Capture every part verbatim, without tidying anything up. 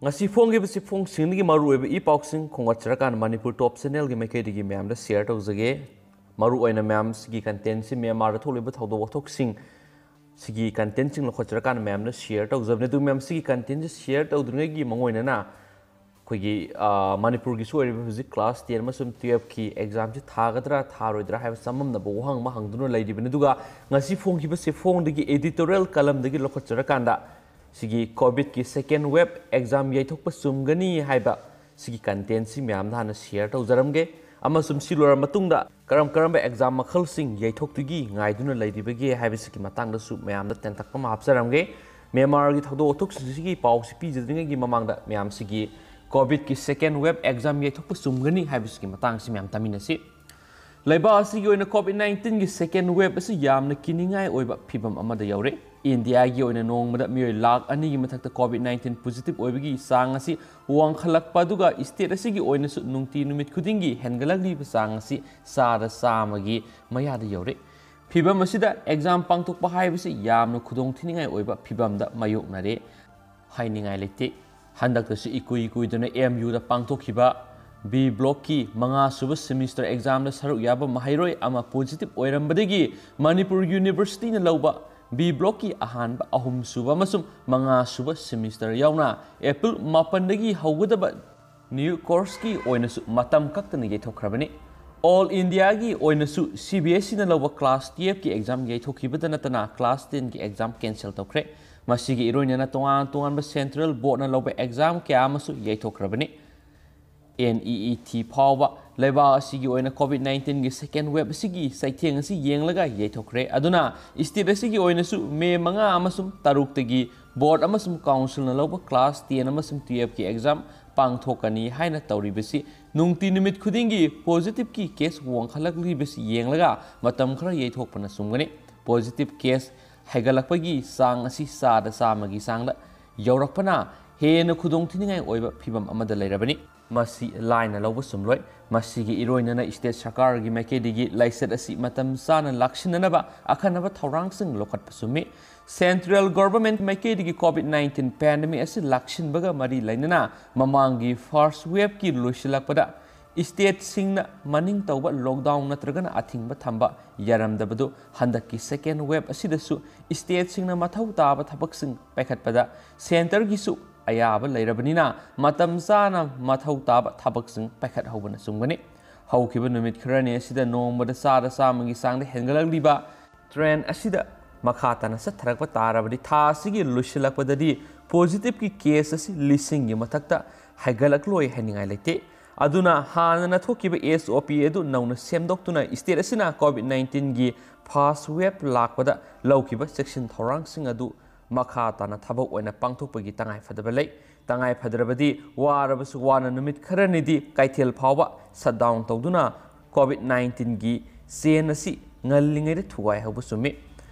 ꯉꯁꯤ ꯐꯣꯡꯈꯤꯕ ꯆꯦꯐꯣꯡꯁꯤꯡꯗꯒꯤ ꯃꯔꯨꯑꯣꯏꯕ ꯏ ꯄꯥꯎꯁꯤꯡ ꯈꯣꯡꯒꯠꯆꯔꯀꯥꯟꯗ ꯃꯅꯤꯄꯨꯔ ꯇꯣꯞ ꯆꯦꯅꯦꯜꯒꯤ ꯃꯥꯏꯀꯩꯗꯒꯤ ꯃꯌꯥꯝꯗ ꯁꯤꯌꯔ ꯇꯧꯖꯒꯦ꯫ ꯃꯔꯨꯑꯣꯏꯅ ꯃꯌꯥꯝꯁꯤꯒꯤ ꯀꯟꯇꯦꯟꯁꯤ ꯃ꯭ꯌꯥꯟꯃꯥꯔꯗ ꯊꯣꯛꯂꯤꯕ ꯊꯧꯗꯣꯛ ꯋꯥꯊꯣꯛꯁꯤꯡ ꯁꯤꯒꯤ ꯀꯟꯇꯦꯟꯁꯤꯡ ꯂꯧꯈꯠꯆꯔꯀꯥꯟꯗ ꯃꯌꯥꯝꯗ ꯁꯤꯌꯔ ꯇꯧꯖꯕꯅꯤ꯫ ꯑꯗꯨ ꯃꯌꯥꯝꯁꯤꯒꯤ ꯀꯟꯇꯦꯟꯁꯤ ꯁꯤꯌꯔ ꯇꯧꯗ꯭ꯔꯤꯉꯩꯒꯤ ꯃꯉꯣꯏꯅꯅ ꯑꯩꯈꯣꯏꯒꯤ ꯃꯅꯤꯄꯨꯔꯒꯤꯁꯨ ꯑꯣꯏꯔꯤꯕ ꯍꯧꯖꯤꯛ ꯀ꯭ꯂꯥꯁ ꯇꯦꯟ ꯑꯃꯁꯨꯡ ꯇꯨꯌꯦꯜꯐꯀꯤ ꯑꯦꯛꯖꯥꯝꯁꯤ ꯊꯥꯒꯗ꯭ꯔꯥ ꯊꯥꯔꯣꯏꯗ꯭ꯔꯥ ꯍꯥꯏꯕ ꯆꯃꯝꯅꯕ ꯋꯥꯍꯪ ꯑꯃ ꯍꯪꯗꯨꯅ ꯂꯩꯔꯤꯕꯅꯤ꯫ ꯑꯗꯨꯒ ꯉꯁꯤ ꯐꯣꯡꯈꯤꯕ ꯆꯦꯐꯣꯡꯗꯒꯤ ꯑꯦꯗꯤꯇꯣꯔꯤꯌꯦꯜ ꯀꯂꯝꯗꯒꯤ ꯂꯧꯈꯠꯆꯔꯀꯥꯟꯗ ꯁꯤꯒꯤ ꯀꯣꯚꯤꯗꯀꯤ ꯁꯦꯀꯦꯟ ꯋꯦꯕ ꯑꯦꯛꯖꯥꯝ ꯌꯩꯊꯣꯛꯄ ꯆꯨꯝꯒꯅꯤ ꯍꯥꯏꯕ ꯁꯤꯒꯤ ꯀꯟꯇꯦꯟꯁꯤ ꯃꯌꯥꯝꯗ ꯍꯥꯟꯅ ꯁꯤꯌꯔ ꯇꯧꯖꯔꯝꯒꯦ꯫ ꯑꯃꯁꯨꯡ ꯁꯤ ꯂꯣꯏꯔꯕ ꯃꯇꯨꯡꯗ ꯀꯔꯝ ꯀꯔꯝꯕ ꯑꯦꯛꯖꯥꯝ ꯃꯈꯜꯁꯤꯡ ꯌꯩꯊꯣꯛꯇꯨꯒꯤ ꯉꯥꯏꯗꯨꯅ ꯂꯩꯔꯤꯕꯒꯦ ꯍꯥꯏꯕꯁꯤꯒꯤ ꯃꯇꯥꯡꯗꯁꯨ ꯃꯌꯥꯝꯗ ꯇꯦꯟꯇꯛꯄ ꯑꯃ ꯍꯥꯞꯆꯔꯝꯒꯦ꯫ ꯃ꯭ꯌꯥꯟꯃꯥꯔꯒꯤ ꯊꯧꯗꯣꯛ ꯋꯥꯊꯣꯛꯁꯤꯡꯁꯤꯒꯤ ꯄꯥꯎꯁꯤ ꯄꯤꯖꯗ꯭ꯔꯤꯉꯩꯒꯤ ꯃꯃꯥꯡꯗ ꯃꯌꯥꯝꯁꯤꯒꯤ ꯀꯣꯚꯤꯗꯀꯤ ꯁꯦꯀꯦꯟ ꯋꯦꯕ ꯑꯦꯛꯖꯥꯝ ꯌꯩꯊꯣꯛꯄ ꯆꯨꯝꯒꯅꯤ ꯍꯥꯏꯕꯁꯤꯒꯤ ꯃꯇꯥꯡꯁꯤ ꯃꯌꯥꯝ ꯇꯥꯃꯤꯟꯅꯁꯤ꯫ ꯂꯩꯕꯥꯛ ꯑꯁꯤꯒꯤ ꯑꯣꯏꯅ ꯀꯣꯚꯤꯗ ꯅꯥꯏꯟꯇꯤꯟꯒꯤ ꯁꯦꯀꯦꯟ ꯋꯦꯕ ꯑꯁꯤ ꯌꯥꯝꯅ ꯀꯤꯅꯤꯡꯉꯥꯏ ꯑꯣꯏꯕ ꯐꯤꯕꯝ ꯑꯃꯗ ꯌꯧꯔꯦ꯫ ꯏꯟꯗꯤꯌꯥꯒꯤ ꯑꯣꯏꯅ ꯅꯣꯡꯃꯗ ꯃꯤꯑꯣꯏ ꯂꯥꯈ ꯑꯅꯤꯒꯤ ꯃꯊꯛꯇ ꯀꯣꯚꯤꯗ ꯅꯥꯏꯟꯇꯤꯟ ꯄꯣꯖꯤꯇꯤꯚ ꯑꯣꯏꯕꯒꯤ ꯆꯥꯡ ꯑꯁꯤ ꯋꯥꯡꯈꯠꯂꯛꯄ ꯑꯗꯨꯒ ꯁ꯭ꯇꯦꯠ ꯑꯁꯤꯒꯤ ꯑꯣꯏꯅꯁꯨ ꯅꯨꯡꯇꯤ ꯅꯨꯃꯤꯠ ꯈꯨꯗꯤꯡꯒꯤ ꯍꯦꯟꯒꯠꯂꯛꯂꯤꯕ ꯆꯥꯡ ꯑꯁꯤ ꯆꯥꯗ ꯆꯥꯝꯃꯒꯤ ꯃꯌꯥꯗ ꯌꯧꯔꯦ꯫ ꯐꯤꯕꯝ ꯑꯁꯤꯗ ꯑꯦꯛꯖꯥꯝ ꯄꯥꯡꯊꯣꯛꯄ ꯍꯥꯏꯕꯁꯤ ꯌꯥꯝꯅ ꯈꯨꯗꯣꯡꯊꯤꯅꯤꯡꯉꯥꯏ ꯑꯣꯏꯕ ꯐꯤꯕꯝꯗ ꯃꯥꯌꯣꯛꯅꯔꯦ꯫ ꯍꯥꯏꯅꯤꯡꯉꯥꯏ ꯂꯩꯇꯦ꯫ ꯍꯟꯗꯛꯇꯁꯨ ꯏꯀꯨꯏ ꯀꯨꯏꯗꯅ ꯑꯦꯝ ꯌꯨꯗ ꯄꯥꯡꯊꯣꯛꯈꯤꯕ ꯕꯤ ꯕ꯭ꯂꯣꯛꯀꯤ ꯃꯉꯥꯁꯨꯕ ꯁꯦꯃꯤꯁꯇꯔ ꯑꯦꯛꯖꯥꯝꯗ ꯁꯔꯨꯛ ꯌꯥꯕ ꯃꯍꯩꯔꯣꯏ ꯑꯃ ꯄꯣꯖꯤꯇꯤꯚ ꯑꯣꯏꯔꯝꯕꯗꯒꯤ ꯃꯅꯤꯄꯨꯔ ꯌꯨꯅꯤꯚꯔꯁꯤꯇꯤꯅ ꯂꯧꯕ ꯕꯤ ꯕ꯭ꯂꯣꯛꯀꯤ ꯑꯍꯥꯟꯕ, ꯑꯍꯨꯝꯁꯨꯕ ꯑꯃꯁꯨꯡ ꯃꯉꯥꯁꯨꯕ ꯁꯦꯃꯤꯁꯇꯔ ꯌꯥꯎꯅ ꯑꯦꯄ꯭ꯔꯤꯜ ꯃꯥꯄꯟꯗꯒꯤ ꯍꯧꯒꯗꯕ ꯅ꯭ꯌꯨ ꯀꯣꯔꯁꯀꯤ ꯑꯣꯏꯅꯁꯨ ꯃꯇꯝ ꯀꯛꯇꯅ ꯌꯩꯊꯣꯛꯈ꯭ꯔꯕꯅꯤ꯫ ꯑꯣꯜ ꯏꯟꯗꯤꯌꯥꯒꯤ ꯑꯣꯏꯅꯁꯨ ꯁꯤ ꯕꯤ ꯑꯦꯁ ꯏꯅ ꯂꯧꯕ ꯀ꯭ꯂꯥꯁ ꯇꯨꯌꯦꯜꯐꯀꯤ ꯑꯦꯛꯖꯥꯝ ꯌꯩꯊꯣꯛꯈꯤꯕꯗ ꯅꯠꯇꯅ ꯀ꯭ꯂꯥꯁ ꯇꯦꯟꯒꯤ ꯑꯦꯛꯖꯥꯝ ꯀꯦꯟꯁꯦꯜ ꯇꯧꯈ꯭ꯔꯦ꯫ ꯃꯁꯤꯒꯤ ꯏꯔꯣꯏꯅꯅ ꯇꯣꯉꯥꯟ ꯇꯣꯉꯥꯟꯕ ꯁꯦꯟꯇ꯭ꯔꯦꯜ ꯕꯣꯔꯗꯅ ꯂꯧꯕ ꯑꯦꯛꯖꯥꯝ ꯀꯌꯥ ꯑꯃꯁꯨ ꯌꯩꯊꯣꯛꯈ꯭ꯔꯕꯅꯤ꯫ ꯑꯦꯟ ꯏ ꯏ ꯇꯤ ꯐꯥꯎꯕ ꯂꯩꯕꯥꯛ ꯑꯁꯤꯒꯤ ꯑꯣꯏꯅ ꯀꯣꯚꯤꯗ ꯅꯥꯏꯟꯇꯤꯟꯒꯤ ꯁꯦꯀꯦꯟ ꯋꯦꯕ ꯑꯁꯤꯒꯤ ꯆꯩꯊꯦꯡ ꯑꯁꯤ ꯌꯦꯡꯂꯒ ꯌꯩꯊꯣꯛꯈ꯭ꯔꯦ꯫ ꯑꯗꯨꯅ ꯁ꯭ꯇꯦꯠ ꯑꯁꯤꯒꯤ ꯑꯣꯏꯅꯁꯨ ꯃꯦ ꯃꯉꯥ ꯑꯃꯁꯨꯡ ꯇꯔꯨꯛꯇꯒꯤ ꯕꯣꯔꯗ ꯑꯃꯁꯨꯡ ꯀꯥꯎꯟꯁꯤꯜꯅ ꯂꯧꯕ ꯀ꯭ꯂꯥꯁ ꯇꯦꯟ ꯑꯃꯁꯨꯡ ꯇꯨꯌꯦꯜꯐꯀꯤ ꯑꯦꯛꯖꯥꯝ ꯄꯥꯡꯊꯣꯛꯀꯅꯤ ꯍꯥꯏꯅ ꯇꯧꯔꯤꯕꯁꯤ ꯅꯨꯡꯇꯤ ꯅꯨꯃꯤꯠ ꯈꯨꯗꯤꯡꯒꯤ ꯄꯣꯖꯤꯇꯤꯚꯀꯤ ꯀꯦꯁ ꯋꯥꯡꯈꯠꯂꯛꯂꯤꯕꯁꯤ ꯌꯦꯡꯂꯒ ꯃꯇꯝ ꯈꯔ ꯌꯩꯊꯣꯛꯄꯅ ꯆꯨꯝꯒꯅꯤ꯫ ꯄꯣꯖꯤꯇꯤꯚ ꯀꯦꯁ ꯍꯦꯟꯒꯠꯂꯛꯄꯒꯤ ꯆꯥꯡ ꯑꯁꯤ ꯆꯥꯗ ꯆꯥꯝꯃꯒꯤ ꯆꯥꯡꯗ ꯌꯧꯔꯛꯄꯅ ꯍꯦꯟꯅ ꯈꯨꯗꯣꯡꯊꯤꯅꯤꯡꯉꯥꯏ ꯑꯣꯏꯕ ꯐꯤꯕꯝ ꯑꯃꯗ ꯂꯩꯔꯕꯅꯤ꯫ ꯃꯁꯤ ꯂꯥꯏꯅ ꯂꯧꯕ ꯆꯨꯝꯂꯣꯏ꯫ ꯃꯁꯤꯒꯤ ꯏꯔꯣꯏꯅꯅ ꯁ꯭ꯇꯦꯠ ꯁꯔꯀꯥꯔꯒꯤ ꯃꯥꯏꯀꯩꯗꯒꯤ ꯂꯥꯏꯆꯠ ꯑꯁꯤ ꯃꯇꯝ ꯆꯥꯅ ꯂꯥꯛꯁꯤꯟꯅꯅꯕ ꯑꯈꯟꯅꯕ ꯊꯧꯔꯥꯡꯁꯤꯡ ꯂꯧꯈꯠꯄ ꯆꯨꯝꯃꯤ꯫ Central Government ꯃꯥꯏꯀꯩꯗꯒꯤ COVID nineteen pandemic ꯑꯁꯤ ꯂꯥꯛꯁꯤꯟꯕꯒ ꯃꯔꯤ ꯂꯩꯅꯅ ꯃꯃꯥꯡꯒꯤ first wave ꯀꯤ ꯂꯣꯏꯁꯤꯜꯂꯛꯄꯗ state ꯁꯤꯡꯅ ꯃꯅꯤꯡ ꯇꯧꯕ lockdown ꯅꯠꯇ꯭ꯔꯒꯅ ꯑꯊꯤꯡꯕ ꯊꯝꯕ ꯌꯥꯔꯝꯗꯕꯗꯨ ꯍꯟꯗꯛꯀꯤ second wave ꯑꯁꯤꯗꯁꯨ state ꯁꯤꯡꯅ ꯃꯊꯧ ꯇꯥꯕ ꯊꯕꯛꯁꯤꯡ ꯄꯥꯏꯈꯠꯄꯗ centre ꯒꯤꯁꯨ ꯑꯌꯥꯕ ꯂꯩꯔꯕꯅꯤꯅ ꯃꯇꯝ ꯆꯥꯅ ꯃꯊꯧ ꯇꯥꯕ ꯊꯕꯛꯁꯤꯡ ꯄꯥꯏꯈꯠꯍꯧꯕꯅ ꯆꯨꯝꯒꯅꯤ꯫ ꯍꯧꯈꯤꯕ ꯅꯨꯃꯤꯠ ꯈꯔꯅꯤ ꯑꯁꯤꯗ ꯅꯣꯡꯃꯗ ꯆꯥꯗ ꯆꯥꯝꯃꯒꯤ ꯆꯥꯡꯗ ꯍꯦꯟꯒꯠꯂꯛꯂꯤꯕ trend ꯑꯁꯤꯗ ꯃꯈꯥ ꯇꯥꯅ ꯆꯠꯊꯔꯛꯄ ꯇꯥꯔꯕꯗꯤ ꯊꯥ ꯑꯁꯤꯒꯤ ꯂꯣꯏꯁꯤꯜꯂꯛꯄꯗꯗꯤ positive ꯀꯤ case ꯑꯁꯤ ꯂꯤꯁꯤꯡꯒꯤ ꯃꯊꯛꯇ ꯍꯥꯏꯒꯠꯂꯛꯂꯣꯏ ꯍꯥꯏꯅꯤꯡꯉꯥꯏ ꯂꯩꯇꯦ꯫ ꯑꯗꯨꯅ ꯍꯥꯟꯅꯅ ꯊꯣꯛꯈꯤꯕ S O P ꯑꯗꯨ ꯅꯧꯅ ꯁꯦꯝꯗꯣꯛꯇꯨꯅ state ꯑꯁꯤꯅ COVID nineteen ꯒꯤ first wave ꯂꯥꯛꯄꯗ ꯂꯧꯈꯤꯕ ꯆꯦꯛꯁꯤꯟ ꯊꯧꯔꯥꯡꯁꯤꯡ ꯑꯗꯨ ꯃꯈꯥ ꯇꯥꯅ ꯊꯕꯛ ꯑꯣꯏꯅ ꯄꯥꯡꯊꯣꯛꯄꯒꯤ ꯇꯉꯥꯏ ꯐꯗꯕ ꯂꯩ꯫ ꯇꯉꯥꯏ ꯐꯗ꯭ꯔꯕꯗꯤ ꯋꯥꯔꯕꯁꯨ ꯋꯥꯅ ꯅꯨꯃꯤꯠ ꯈꯔꯅꯤꯗꯤ ꯀꯩꯊꯦꯜ ꯐꯥꯎꯕ shutdown ꯇꯧꯗꯨꯅ COVID nineteen ꯒꯤ chain ꯑꯁꯤ ꯉꯜꯂꯤꯉꯩꯗ ꯊꯨꯒꯥꯏꯍꯧꯕ ꯆꯨꯝꯃꯤ꯫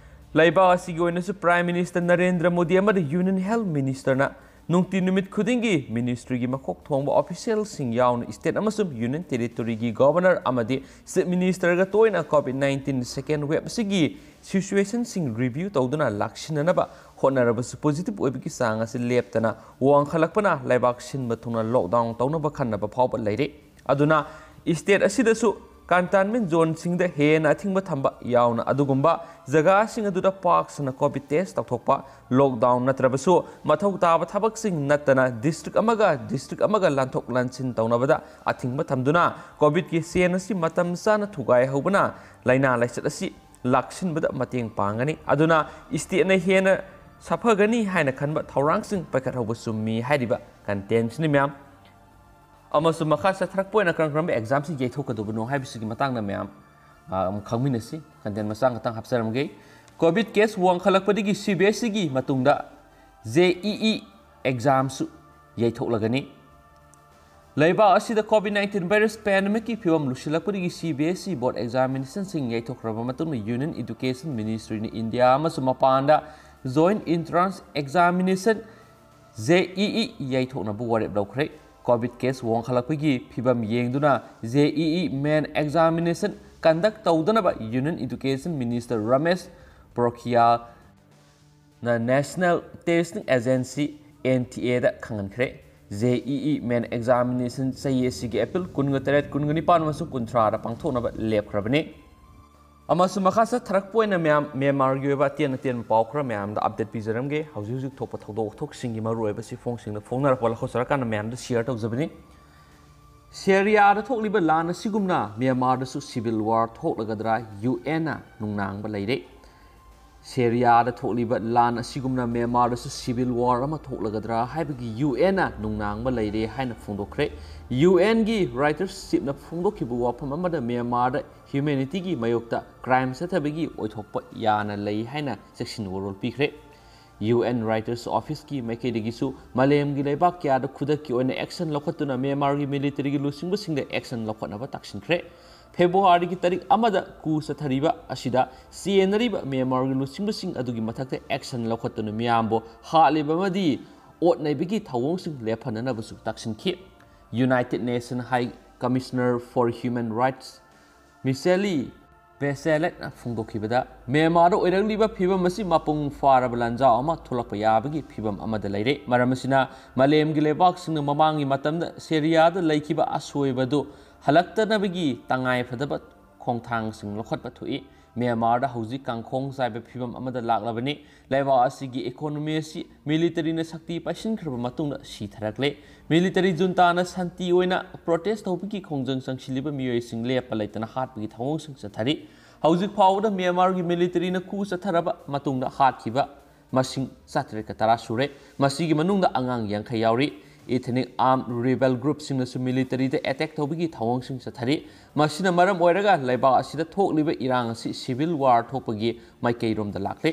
ꯂꯩꯕꯥꯛ ꯑꯁꯤꯒꯤ ꯑꯣꯏꯅꯁꯨ Prime Minister ꯅꯔꯦꯟꯗ꯭ꯔ ꯃꯣꯗꯤ ꯑꯃꯗꯤ Union Health Minister ꯅ ꯅꯨꯡꯇꯤ ꯅꯨꯃꯤꯠ ꯈꯨꯗꯤꯡꯒꯤ ministry ꯒꯤ ꯃꯀꯣꯛ ꯊꯣꯡꯕ official ꯁꯤꯡ ꯌꯥꯎꯅ state ꯑꯃꯁꯨꯡ Union Territory ꯒꯤ Governor ꯑꯃꯗꯤ Chief Minister ꯒ ꯇꯣꯏꯅ COVID nineteen second wave ꯑꯁꯤꯒꯤ situation ꯁꯤꯡ review ꯇꯧꯗꯨꯅ ꯂꯥꯛꯁꯤꯟꯅꯅꯕ ꯍꯣꯠꯅꯔꯕꯁꯨ positive ꯑꯣꯏꯕꯒꯤ ꯆꯥꯡ ꯑꯁꯤ ꯂꯦꯞꯇꯅ ꯋꯥꯡꯈꯠꯂꯛꯄꯅ ꯂꯩꯕꯥꯛ ꯁꯤꯟꯕ ꯊꯨꯡꯅ lockdown ꯇꯧꯅꯕ ꯈꯟꯅꯕ ꯐꯥꯎꯕ ꯂꯩꯔꯦ꯫ ꯑꯗꯨꯅ state ꯑꯁꯤꯗꯁꯨ containment zone ꯁꯤꯡꯗ ꯍꯦꯟꯅ ꯑꯊꯤꯡꯕ ꯊꯝꯕ ꯌꯥꯎꯅ ꯑꯗꯨꯒꯨꯝꯕ ꯖꯒꯥꯁꯤꯡ ꯑꯗꯨꯗ ꯄꯥꯛ ꯁꯟꯅ COVID test ꯇꯧꯊꯣꯛꯄ, lockdown ꯅꯠꯇ꯭ꯔꯕꯁꯨ ꯃꯊꯧ ꯇꯥꯕ ꯊꯕꯛꯁꯤꯡ ꯅꯠꯇꯅ district ꯑꯃꯒ district ꯑꯃꯒ ꯂꯥꯟꯊꯣꯛ ꯂꯥꯟꯁꯤꯟ ꯇꯧꯅꯕꯗ ꯑꯊꯤꯡꯕ ꯊꯝꯗꯨꯅ COVID ꯀꯤ chain ꯑꯁꯤ ꯃꯇꯝ ꯆꯥꯅ ꯊꯨꯒꯥꯏꯍꯧꯕꯅ ꯂꯥꯏꯅꯥ ꯂꯥꯏꯆꯠ ꯑꯁꯤ ꯂꯥꯛꯁꯤꯟꯕꯗ ꯃꯇꯦꯡ ꯄꯥꯡꯒꯅꯤ꯫ ꯑꯗꯨꯅ state ꯅ ꯍꯦꯟꯅ ꯁꯥꯐꯒꯅꯤ ꯍꯥꯏꯅ ꯈꯟꯕ ꯊꯧꯔꯥꯡꯁꯤꯡ ꯄꯥꯏꯈꯠꯍꯧꯕ ꯆꯨꯝꯃꯤ ꯍꯥꯏꯔꯤꯕ content ꯁꯤꯅꯤ ꯃꯌꯥꯝ꯫ ꯑꯃꯁꯨꯡ ꯃꯈꯥ ꯆꯠꯊꯔꯛꯄ ꯑꯣꯏꯅ ꯀꯔꯝ ꯀꯔꯝꯕ exam ꯁꯤ ꯌꯩꯊꯣꯛꯀꯗꯧꯕꯅꯣ ꯍꯥꯏꯕꯁꯤꯒꯤ ꯃꯇꯥꯡꯗ ꯃꯌꯥꯝ, ꯑ, ꯑꯃꯨꯛ ꯈꯪꯃꯤꯟꯅꯁꯤ꯫ Content ꯃꯆꯥ ꯈꯛꯇꯪ ꯍꯥꯞꯆꯔꯝꯒꯦ꯫ COVID case ꯋꯥꯡꯈꯠꯂꯛꯄꯗꯒꯤ C B S E ꯒꯤ ꯃꯇꯨꯡꯗ J E E exam ꯁꯨ ꯌꯩꯊꯣꯛꯂꯒꯅꯤ꯫ ꯂꯩꯕꯥꯛ ꯑꯁꯤꯗ COVID nineteen virus pandemic ꯀꯤ ꯐꯤꯕꯝ ꯂꯨꯁꯤꯜꯂꯛꯄꯗꯒꯤ C B S E board examination ꯁꯤꯡ ꯌꯩꯊꯣꯛꯈ꯭ꯔꯕ ꯃꯇꯨꯡꯗ Union Education Ministry ꯅ India ꯑꯃꯁꯨꯡ ꯃꯄꯥꯟꯗ joint entrance examination, J E E, ꯌꯩꯊꯣꯛꯅꯕ ꯋꯥꯔꯦꯞ ꯂꯧꯈ꯭ꯔꯦ꯫ COVID case ꯋꯥꯡꯈꯠꯂꯛꯄꯒꯤ ꯐꯤꯕꯝ ꯌꯦꯡꯗꯨꯅ J E E main examination conduct ꯇꯧꯗꯅꯕ Union Education Minister ꯔꯃꯦꯁ ꯄꯣꯈ꯭ꯔꯤꯌꯥꯜ ꯅ National Testing Agency, N T A the ꯈꯪꯍꯟꯈ꯭ꯔꯦ꯫ J E E main examination ꯆꯍꯤ ꯑꯁꯤꯒꯤ April ꯀꯨꯟꯒ ꯇꯔꯦꯠ, ꯀꯨꯟꯒ ꯅꯤꯄꯥꯟ ꯑꯃꯁꯨꯡ ꯀꯨꯟꯊ꯭ꯔꯥꯗ ꯄꯥꯡꯊꯣꯛꯅꯕ ꯂꯦꯞꯈ꯭ꯔꯕꯅꯤ꯫ ꯑꯃꯁꯨꯡ ꯃꯈꯥ ꯆꯠꯊꯔꯛꯄ ꯑꯣꯏꯅ ꯃꯌꯥꯝ ꯃ꯭ꯌꯥꯟꯃꯥꯔꯒꯤ ꯑꯣꯏꯕ ꯑꯇꯦꯟ ꯑꯇꯦꯟꯕ ꯄꯥꯎ ꯈꯔ ꯃꯌꯥꯝꯗ update ꯄꯤꯖꯔꯝꯒꯦ꯫ ꯍꯧꯖꯤꯛ ꯍꯧꯖꯤꯛ ꯊꯣꯛꯄ ꯊꯧꯗꯣꯛ ꯋꯥꯊꯣꯛꯁꯤꯡꯒꯤ ꯃꯔꯨꯑꯣꯏꯕꯁꯤ ꯐꯣꯡꯁꯤꯡꯗ ꯐꯣꯡꯅꯔꯛꯄ ꯂꯧꯈꯠꯆꯔꯀꯥꯟꯗ ꯃꯌꯥꯝꯗ share ꯇꯧꯖꯕꯅꯤ꯫ ꯁꯦꯔꯤꯌꯥꯗ ꯊꯣꯛꯂꯤꯕ ꯂꯥꯟ ꯑꯁꯤꯒꯨꯝꯅ ꯃ꯭ꯌꯥꯟꯃꯥꯔꯗꯁꯨ civil war ꯊꯣꯛꯂꯒꯗ꯭ꯔꯥ? UN ꯅ ꯅꯨꯡꯅꯥꯡꯕ ꯂꯩꯔꯦ꯫ ꯁꯦꯔꯤꯌꯥꯗ ꯊꯣꯛꯂꯤꯕ ꯂꯥꯟ ꯑꯁꯤꯒꯨꯝꯅ ꯃ꯭ꯌꯥꯟꯃꯥꯔꯗꯁꯨ civil war ꯑꯃ ꯊꯣꯛꯂꯒꯗ꯭ꯔꯥ ꯍꯥꯏꯕꯒꯤ UN ꯅ ꯅꯨꯡꯅꯥꯡꯕ ꯂꯩꯔꯦ ꯍꯥꯏꯅ ꯐꯣꯡꯗꯣꯛꯈ꯭ꯔꯦ꯫ UN ꯒꯤ Reuters ꯆꯤꯞꯅ ꯐꯣꯡꯗꯣꯛꯈꯤꯕ ꯋꯥꯐꯝ ꯑꯃꯗ ꯃ꯭ꯌꯥꯟꯃꯥꯔꯗ humanity ꯒꯤ ꯃꯥꯌꯣꯛꯇ crime ꯆꯠꯊꯕꯒꯤ ꯑꯣꯏꯊꯣꯛꯄ ꯌꯥꯅ ꯂꯩ ꯍꯥꯏꯅ ꯆꯦꯛꯁꯤꯟ ꯋꯥꯔꯣꯜ ꯄꯤꯈ꯭ꯔꯦ꯫ UN Reuters office ꯀꯤ ꯃꯥꯏꯀꯩꯗꯒꯤꯁꯨ ꯃꯥꯂꯦꯝꯒꯤ ꯂꯩꯕꯥꯛ ꯀꯌꯥꯗ ꯈꯨꯗꯛꯀꯤ ꯑꯣꯏꯅ action ꯂꯧꯈꯠꯇꯨꯅ ꯃ꯭ꯌꯥꯟꯃꯥꯔꯒꯤ military ꯒꯤ ꯂꯨꯆꯤꯡꯕꯁꯤꯡꯗ action ꯂꯧꯈꯠꯅꯕ ꯇꯛꯁꯤꯟꯈ꯭ꯔꯦ꯫ ꯐꯦꯕ꯭ꯔꯨꯋꯥꯔꯤꯒꯤ ꯇꯥꯔꯤꯛ ꯑꯃꯗ coup ꯆꯠꯊꯔꯤꯕ ꯑꯁꯤꯗ ꯆꯦꯟꯅꯔꯤꯕ ꯃ꯭ꯌꯥꯟꯃꯥꯔꯒꯤ ꯂꯨꯆꯤꯡꯕꯁꯤꯡ ꯑꯗꯨꯒꯤ ꯃꯊꯛꯇ action ꯂꯧꯈꯠꯇꯨꯅ ꯃꯤꯌꯥꯝꯕꯨ ꯍꯥꯠꯂꯤꯕ ꯑꯃꯗꯤ ꯑꯣꯠ ꯅꯩꯕꯒꯤ ꯊꯧꯑꯣꯡꯁꯤꯡ ꯂꯦꯞꯍꯟꯅꯅꯕꯁꯨ ꯇꯛꯁꯤꯟꯈꯤ꯫ United Nations High Commissioner for Human Rights Michelle Bachelet ꯅ ꯐꯣꯡꯗꯣꯛꯈꯤꯕꯗ, ꯃ꯭ꯌꯥꯟꯃꯥꯔꯗ ꯑꯣꯏꯔꯛꯂꯤꯕ ꯐꯤꯕꯝ ꯑꯁꯤ ꯃꯄꯨꯡ ꯐꯥꯔꯕ ꯂꯥꯟꯖꯥꯎ ꯑꯃ ꯊꯣꯛꯂꯛꯄ ꯌꯥꯕꯒꯤ ꯐꯤꯕꯝ ꯑꯃꯗ ꯂꯩꯔꯦ꯫ ꯃꯔꯝ ꯑꯁꯤꯅ ꯃꯥꯂꯦꯝꯒꯤ ꯂꯩꯕꯥꯛꯁꯤꯡꯅ ꯃꯃꯥꯡꯒꯤ ꯃꯇꯝꯗ ꯁꯦꯔꯤꯌꯥꯗ ꯂꯩꯈꯤꯕ ꯑꯁꯣꯏꯕꯗꯨ ꯍꯜꯂꯛꯇꯅꯕꯒꯤ ꯇꯉꯥꯏ ꯐꯗꯕ ꯈꯣꯡꯊꯥꯡꯁꯤꯡ ꯂꯧꯈꯠꯄ ꯊꯣꯛꯏ꯫ ꯃ꯭ꯌꯥꯟꯃꯥꯔꯗ ꯍꯧꯖꯤꯛ ꯀꯥꯡꯈꯣꯡ ꯆꯥꯏꯕ ꯐꯤꯕꯝ ꯑꯃꯗ ꯂꯥꯛꯂꯕꯅꯤ꯫ ꯂꯩꯕꯥꯛ ꯑꯁꯤꯒꯤ economy ꯑꯁꯤ military ꯅ ꯁꯛꯇꯤ ꯄꯥꯏꯁꯤꯟꯈ꯭ꯔꯕ ꯃꯇꯨꯡꯗ ꯁꯤꯊꯔꯛꯂꯦ꯫ Military junta ꯅ ꯁꯥꯟꯇꯤ ꯑꯣꯏꯅ protest ꯇꯧꯕꯒꯤ ꯈꯣꯡꯖꯪ ꯆꯪꯁꯤꯜꯂꯤꯕ ꯃꯤꯑꯣꯏꯁꯤꯡ ꯂꯦꯞꯄ ꯂꯩꯇꯅ ꯍꯥꯠꯄꯒꯤ ꯊꯧꯑꯣꯡꯁꯤꯡ ꯆꯠꯊꯔꯤ꯫ ꯍꯧꯖꯤꯛ ꯐꯥꯎꯕꯗ ꯃ꯭ꯌꯥꯟꯃꯥꯔꯒꯤ military ꯅ coup ꯆꯠꯊꯔꯕ ꯃꯇꯨꯡꯗ ꯍꯥꯠꯈꯤꯕ ꯃꯁꯤꯡ ꯆꯥꯇꯔꯦꯠꯀ ꯇꯔꯥ ꯁꯨꯔꯦ꯫ ꯃꯁꯤꯒꯤ ꯃꯅꯨꯡꯗ ꯑꯉꯥꯡ ꯌꯥꯡꯈꯩ ꯌꯥꯎꯔꯤ꯫ Ethnic armed rebel group ꯁꯤꯡꯅꯁꯨ military ꯗ attack ꯇꯧꯕꯒꯤ ꯊꯧꯑꯣꯡꯁꯤꯡ ꯆꯠꯊꯔꯤ꯫ ꯃꯁꯤꯅ ꯃꯔꯝ ꯑꯣꯏꯔꯒ ꯂꯩꯕꯥꯛ ꯑꯁꯤꯗ ꯊꯣꯛꯂꯤꯕ ꯏꯔꯥꯡ ꯑꯁꯤ civil war ꯊꯣꯛꯄꯒꯤ ꯃꯥꯏꯀꯩꯔꯣꯝꯗ ꯂꯥꯛꯂꯦ꯫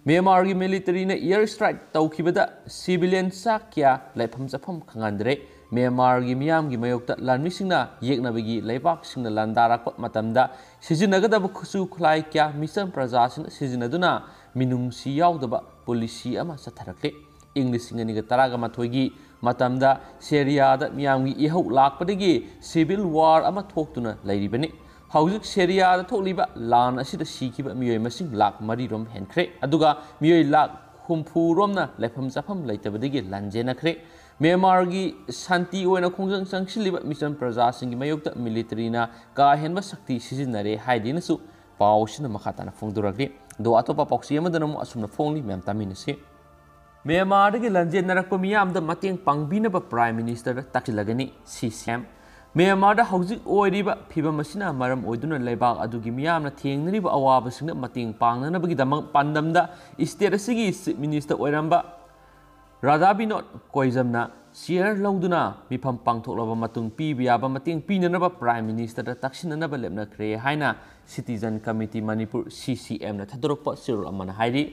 ꯃ꯭ꯌꯥꯟꯃꯥꯔꯒꯤ military ꯅ air strike ꯇꯧꯈꯤꯕꯗ civilian ꯆꯥ ꯀꯌꯥ ꯂꯩꯐꯝ ꯆꯥꯐꯝ ꯈꯪꯍꯟꯗ꯭ꯔꯦ꯫ ꯃ꯭ꯌꯥꯟꯃꯥꯔꯒꯤ ꯃꯤꯌꯥꯝꯒꯤ ꯃꯥꯌꯣꯛꯇ ꯂꯥꯟꯃꯤꯁꯤꯡꯅ ꯌꯦꯛꯅꯕꯒꯤ ꯂꯩꯕꯥꯛꯁꯤꯡꯅ ꯂꯥꯟꯗꯥꯔꯛꯄ ꯃꯇꯝꯗ ꯁꯤꯖꯤꯟꯅꯒꯗꯕ ꯈꯨꯠꯁꯨ ꯈꯨꯠꯂꯥꯏ ꯀꯌꯥ ꯃꯤꯆꯝ ꯄ꯭ꯔꯖꯥꯁꯤꯡꯅ ꯁꯤꯖꯤꯟꯅꯗꯨꯅ ꯃꯤꯅꯨꯡꯁꯤ ꯌꯥꯎꯗꯕ policy ꯑꯃ ꯆꯠꯊꯔꯛꯂꯤ꯫ ꯏꯪ ꯂꯤꯁꯤꯡ ꯑꯅꯤꯒ ꯇꯔꯥꯒ ꯃꯥꯊꯣꯏꯒꯤ ꯃꯇꯝꯗ ꯁꯦꯔꯤꯌꯥꯗ ꯃꯤꯌꯥꯝꯒꯤ ꯏꯍꯧ ꯂꯥꯛꯄꯗꯒꯤ civil war ꯑꯃ ꯊꯣꯛꯇꯨꯅ ꯂꯩꯔꯤꯕꯅꯤ꯫ ꯍꯧꯖꯤꯛ ꯁꯦꯔꯤꯌꯥꯗ ꯊꯣꯛꯂꯤꯕ ꯂꯥꯟ ꯑꯁꯤꯗ ꯁꯤꯈꯤꯕ ꯃꯤꯑꯣꯏ ꯃꯁꯤꯡ ꯂꯥꯈ ꯃꯔꯤꯔꯣꯝ ꯍꯦꯟꯈ꯭ꯔꯦ, ꯑꯗꯨꯒ ꯃꯤꯑꯣꯏ ꯂꯥꯈ ꯍꯨꯝꯐꯨ ꯔꯣꯝꯅ ꯂꯩꯐꯝ ꯆꯥꯐꯝ ꯂꯩꯇꯕꯗꯒꯤ ꯂꯥꯟꯖꯦꯟꯅꯈ꯭ꯔꯦ꯫ ꯃ꯭ꯌꯥꯟꯃꯥꯔꯒꯤ ꯁꯥꯟꯇꯤ ꯑꯣꯏꯅ ꯈꯣꯡꯖꯪ ꯆꯪꯁꯤꯜꯂꯤꯕ ꯃꯤꯆꯝ ꯄ꯭ꯔꯖꯥꯁꯤꯡꯒꯤ ꯃꯥꯌꯣꯛꯇ ꯃꯤꯂꯤꯇꯔꯤꯅ ꯀꯥ ꯍꯦꯟꯕ ꯁꯛꯇꯤ ꯁꯤꯖꯤꯟꯅꯔꯦ ꯍꯥꯏꯗꯨꯅꯁꯨ ꯄꯥꯎꯁꯤꯅ ꯃꯈꯥ ꯇꯥꯅ ꯐꯣꯡꯗꯣꯔꯛꯂꯤ꯫ ꯑꯗꯣ ꯑꯇꯣꯞꯄ ꯄꯥꯎꯆꯦ ꯑꯃꯗꯅ ꯑꯃꯨꯛ ꯑꯁꯨꯝꯅ ꯐꯣꯡꯂꯤ, ꯃꯌꯥꯝ ꯇꯥꯃꯤꯟꯅꯁꯤ꯫ ꯃ꯭ꯌꯥꯟꯃꯥꯔꯗꯒꯤ ꯂꯥꯟꯖꯦꯟꯅꯔꯛꯄ ꯃꯤꯌꯥꯝꯗ ꯃꯇꯦꯡ ꯄꯥꯡꯕꯤꯅꯕ Prime Ministerꯗ ꯇꯥꯛꯁꯤꯜꯂꯒꯅꯤ, ꯁꯤ ꯁꯤ ꯑꯦꯝ꯫ ꯃ꯭ꯌꯥꯟꯃꯥꯔꯗ ꯍꯧꯖꯤꯛ ꯑꯣꯏꯔꯤꯕ ꯐꯤꯕꯝ ꯑꯁꯤꯅ ꯃꯔꯝ ꯑꯣꯏꯗꯨꯅ ꯂꯩꯕꯥꯛ ꯑꯗꯨꯒꯤ ꯃꯤꯌꯥꯝꯅ ꯊꯦꯡꯅꯔꯤꯕ ꯑꯋꯥꯕꯁꯤꯡꯗ ꯃꯇꯦꯡ ꯄꯥꯡꯅꯅꯕꯒꯤꯗꯃꯛ ꯄꯥꯟꯗꯝꯗ state ꯑꯁꯤꯒꯤ Chief Minister ꯑꯣꯏꯔꯝꯕ ꯔꯥꯙꯥ ꯕꯤꯅꯣꯗ ꯀꯣꯏꯖꯝꯅ chair ꯂꯧꯗꯨꯅ ꯃꯤꯐꯝ ꯄꯥꯡꯊꯣꯛꯂꯕ ꯃꯇꯨꯡ ꯄꯤꯕ ꯌꯥꯕ ꯃꯇꯦꯡ ꯄꯤꯅꯅꯕ Prime Ministerꯗ ꯇꯛꯁꯤꯟꯅꯅꯕ ꯂꯦꯞꯅꯈ꯭ꯔꯦ ꯍꯥꯏꯅ Citizen Committee Manipur, ꯁꯤ ꯁꯤ ꯑꯦꯝꯅ ꯊꯥꯗꯣꯔꯛꯄ ꯆꯦꯔꯣꯜ ꯑꯃꯅ ꯍꯥꯏꯔꯤ꯫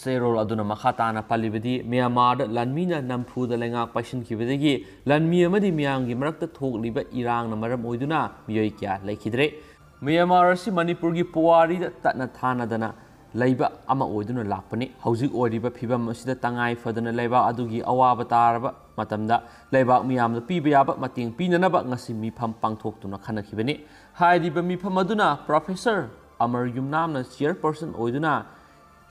ꯆꯦꯔꯣꯜ ꯑꯗꯨꯅ ꯃꯈꯥ ꯇꯥꯅ ꯄꯜꯂꯤꯕꯗꯤ, ꯃ꯭ꯌꯥꯟꯃꯥꯔꯗ ꯂꯥꯟꯃꯤꯅ ꯅꯝꯐꯨꯗ ꯂꯩꯉꯥꯛ ꯄꯥꯏꯁꯤꯟꯈꯤꯕꯗꯒꯤ ꯂꯥꯟꯃꯤ ꯑꯃꯗꯤ ꯃꯤꯌꯥꯝꯒꯤ ꯃꯔꯛꯇ ꯊꯣꯛꯂꯤꯕ ꯏꯔꯥꯡꯅ ꯃꯔꯝ ꯑꯣꯏꯗꯨꯅ ꯃꯤꯑꯣꯏ ꯀꯌꯥ ꯂꯩꯈꯤꯗ꯭ꯔꯦ꯫ ꯃ꯭ꯌꯥꯟꯃꯥꯔ ꯑꯁꯤ ꯃꯅꯤꯄꯨꯔꯒꯤ ꯄꯨꯋꯥꯔꯤꯗ ꯇꯠꯅ ꯊꯥꯅꯗꯅ ꯂꯩꯕ ꯑꯃ ꯑꯣꯏꯗꯨꯅ ꯂꯥꯛꯄꯅꯤ꯫ ꯍꯧꯖꯤꯛ ꯑꯣꯏꯔꯤꯕ ꯐꯤꯕꯝ ꯑꯁꯤꯗ ꯇꯉꯥꯏ ꯐꯗꯅ ꯂꯩꯕꯥꯛ ꯑꯗꯨꯒꯤ ꯑꯋꯥꯕ ꯇꯥꯔꯕ ꯃꯇꯝꯗ ꯂꯩꯕꯥꯛ ꯃꯤꯌꯥꯝꯗ ꯄꯤꯕ ꯌꯥꯕ ꯃꯇꯦꯡ ꯄꯤꯅꯅꯕ ꯉꯁꯤ ꯃꯤꯐꯝ ꯄꯥꯡꯊꯣꯛꯇꯨꯅ ꯈꯟꯅꯈꯤꯕꯅꯤ꯫ ꯍꯥꯏꯔꯤꯕ ꯃꯤꯐꯝ ꯑꯗꯨꯅ Professor ꯑꯃꯔ ꯌꯨꯝꯅꯥꯝꯅ chairperson ꯑꯣꯏꯗꯨꯅ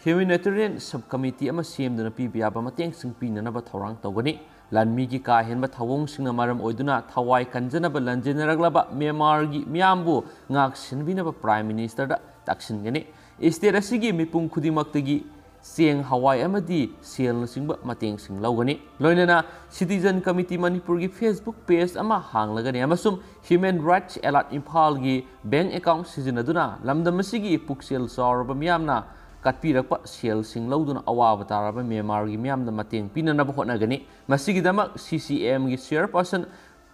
Humanitarian Subcommittee ꯑꯃ ꯁꯦꯝꯗꯨꯅ ꯄꯤꯕ ꯌꯥꯕ ꯃꯇꯦꯡꯁꯤꯡ ꯄꯤꯅꯅꯕ ꯊꯧꯔꯥꯡ ꯇꯧꯒꯅꯤ꯫ ꯂꯥꯟꯃꯤꯒꯤ ꯀꯥ ꯍꯦꯟꯕ ꯊꯧꯑꯣꯡꯁꯤꯡꯅ ꯃꯔꯝ ꯑꯣꯏꯗꯨꯅ ꯊꯋꯥꯏ ꯀꯟꯖꯅꯕ ꯂꯥꯟꯖꯦꯟꯅꯔꯛꯂꯕ ꯃ꯭ꯌꯥꯟꯃꯥꯔꯒꯤ ꯃꯤꯌꯥꯝꯕꯨ ꯉꯥꯛ ꯁꯦꯟꯕꯤꯅꯕ Prime Ministerꯗ ꯇꯥꯛꯁꯤꯟꯒꯅꯤ꯫ State ꯑꯁꯤꯒꯤ ꯃꯤꯄꯨꯝ ꯈꯨꯗꯤꯡꯃꯛꯇꯒꯤ ꯆꯦꯡ, ꯍꯋꯥꯏ ꯑꯃꯗꯤ ꯁꯦꯜꯅꯆꯤꯡꯕ ꯃꯇꯦꯡꯁꯤꯡ ꯂꯧꯒꯅꯤ꯫ ꯂꯣꯏꯅꯅ Citizen Committee ꯃꯅꯤꯄꯨꯔꯒꯤ Facebook page ꯑꯃ ꯍꯥꯡꯂꯒꯅꯤ ꯑꯃꯁꯨꯡ Human Rights Alert ꯏꯝꯐꯥꯜꯒꯤ bank account ꯁꯤꯖꯤꯟꯅꯗꯨꯅ ꯂꯝꯗꯝ ꯑꯁꯤꯒꯤ ꯄꯨꯛꯆꯦꯜ ꯆꯥꯎꯔꯕ ꯃꯤꯌꯥꯝꯅ ꯀꯠꯄꯤꯔꯛꯄ ꯁꯦꯜꯁꯤꯡ ꯂꯧꯗꯨꯅ ꯑꯋꯥꯕ ꯇꯥꯔꯕ ꯃ꯭ꯌꯥꯟꯃꯥꯔꯒꯤ ꯃꯤꯌꯥꯝꯗ ꯃꯇꯦꯡ ꯄꯤꯅꯅꯕ ꯍꯣꯠꯅꯒꯅꯤ꯫ ꯃꯁꯤꯒꯤꯗꯃꯛ ꯁꯤ ꯁꯤ ꯑꯦꯝꯒꯤ chairperson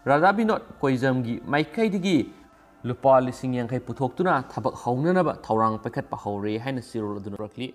ꯔꯥꯙꯥ ꯕꯤꯅꯣꯗ ꯀꯣꯏꯖꯝꯒꯤ ꯃꯥꯏꯀꯩꯗꯒꯤ ꯂꯨꯄꯥ ꯂꯤꯁꯤꯡ ꯌꯥꯡꯈꯩ ꯄꯨꯊꯣꯛꯇꯨꯅ ꯊꯕꯛ ꯍꯧꯅꯅꯕ ꯊꯧꯔꯥꯡ ꯄꯥꯏꯈꯠꯄ ꯍꯧꯔꯦ ꯍꯥꯏꯅ ꯆꯦꯔꯣꯜ ꯑꯗꯨꯅ ꯎꯔꯛꯂꯤ꯫